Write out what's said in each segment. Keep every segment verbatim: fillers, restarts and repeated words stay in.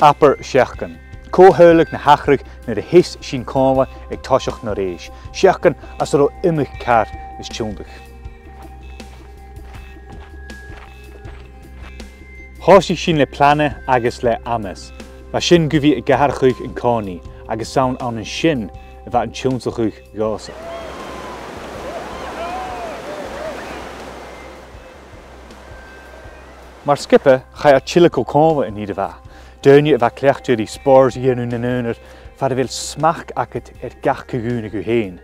Abair seachdain. Cò shaoileadh na thachradh nuair a sheas sinn còmhla aig toiseach an rèis? Seachdain anns an robh iomadh car is tionndadh. Thòisich sinn le plana agus le amas. Bha sin gu bhith ag atharrachadh an-còmhnaidh agus 's ann an sin a bha an tionnsachadh dhòmhsa. Mar sgioba, chaidh ar tilgeil còmhla an ìre mhath. Daoine a bha cleachdte ri spòrs a dhèanamh nan aonar, far a bheil smachd agad air gach co-dhùnadh thu fhèin.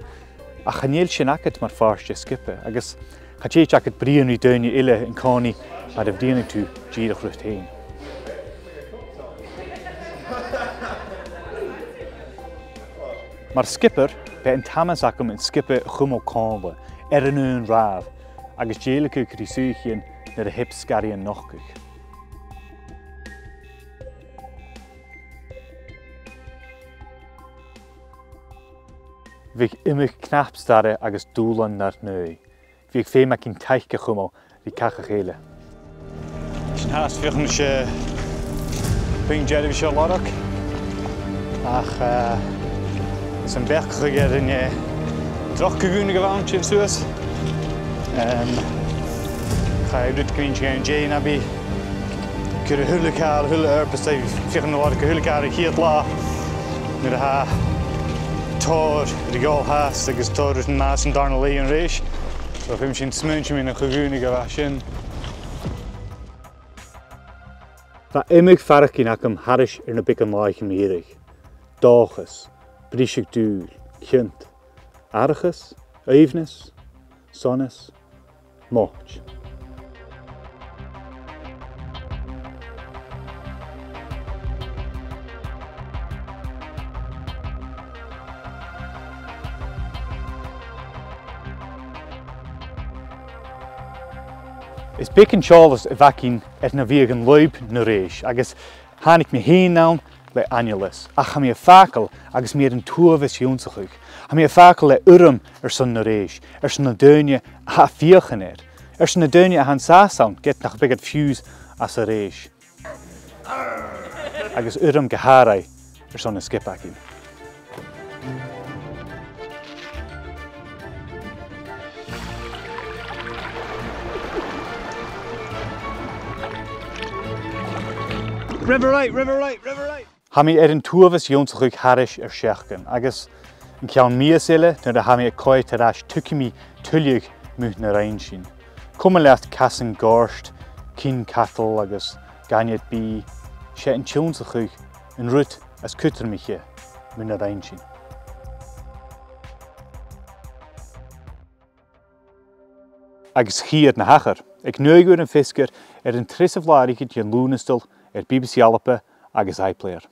Ach chan eil sin agad mar phàirt de sgioba, agus cha tèid agad bruidhinn ri daoine eile an-còmhnaidh mar a bhruidhneadh tu dìreach riut fhèin. Mar sgiobair, b' e an t-amas agam an sgioba a chumail còmhla air an aon ràmh, agus dèiligeadh ri suidheachaidhean nuair a theab sgaraidhean nochdadh. Bhiodh iomadh cnap-starra agus dùbhlan nar n-aghaidh. Bhiodh feum againn taic a chumail ri càch a chèile. Sin fhathast, feuch an e, eh, puing deireamh seo a lorg. Ach, eh, 's am beachdachadh air an, eh, droch co-dhùnadh a bh' ann sin suas. Em, chaidh rud gu bhith an dèidh na bhith cur a h-uile càil, a h-uile earbsa, feuch an lorg a h-uile càil a' chiad latha. Nuair a tha tòrr ri dhol fhathast agus tòrr ris an math san dàrna leth dhen rèis. So, feumaidh sinn smaointinn mu na co-dhùnadh a bha sin. Bha iomadh faireachdainn agam thairis air na beagan làithean mu dheireadh. Dòchas, briseadh-dùil, chionta, aithreachas, aoibhneas, sonas, moit. Is beag an t-eòlas a bh' againn air na bhiodh an lùib na rèis, agus thàinig mi fhìn ann le aineolas, ach tha mi a' fàgail agus mi air an t-uabhas ionnsachadh. Tha mi a' fàgail le urram airson na rèis, airson na daoine a tha a' feuchainn air, airson na daoine a tha an sàs ann ged nach biodh iad fiù 's às an rèis. Agus urram gu h-àraidh airson na sgioba againn. River right, river right, river right. Tha mi air an t-uabhas ionnsachadh thairis air seachdain, agus an ceann mìos eile nuair a tha mi a' coimhead air ais, tuigidh mi tuilleadh mu na rinn sinn. Coma leat casan goirt, cinn-cadail agus gainnead-bìdh, 's e an t-ionnsachadh an rud as cudromaiche mu na rinn sinn. Agus chì iad na thachair, aig naoi uairean feasgar air an treasamh làrach dhen Lùnastal air B B C Alba agus iPlayer.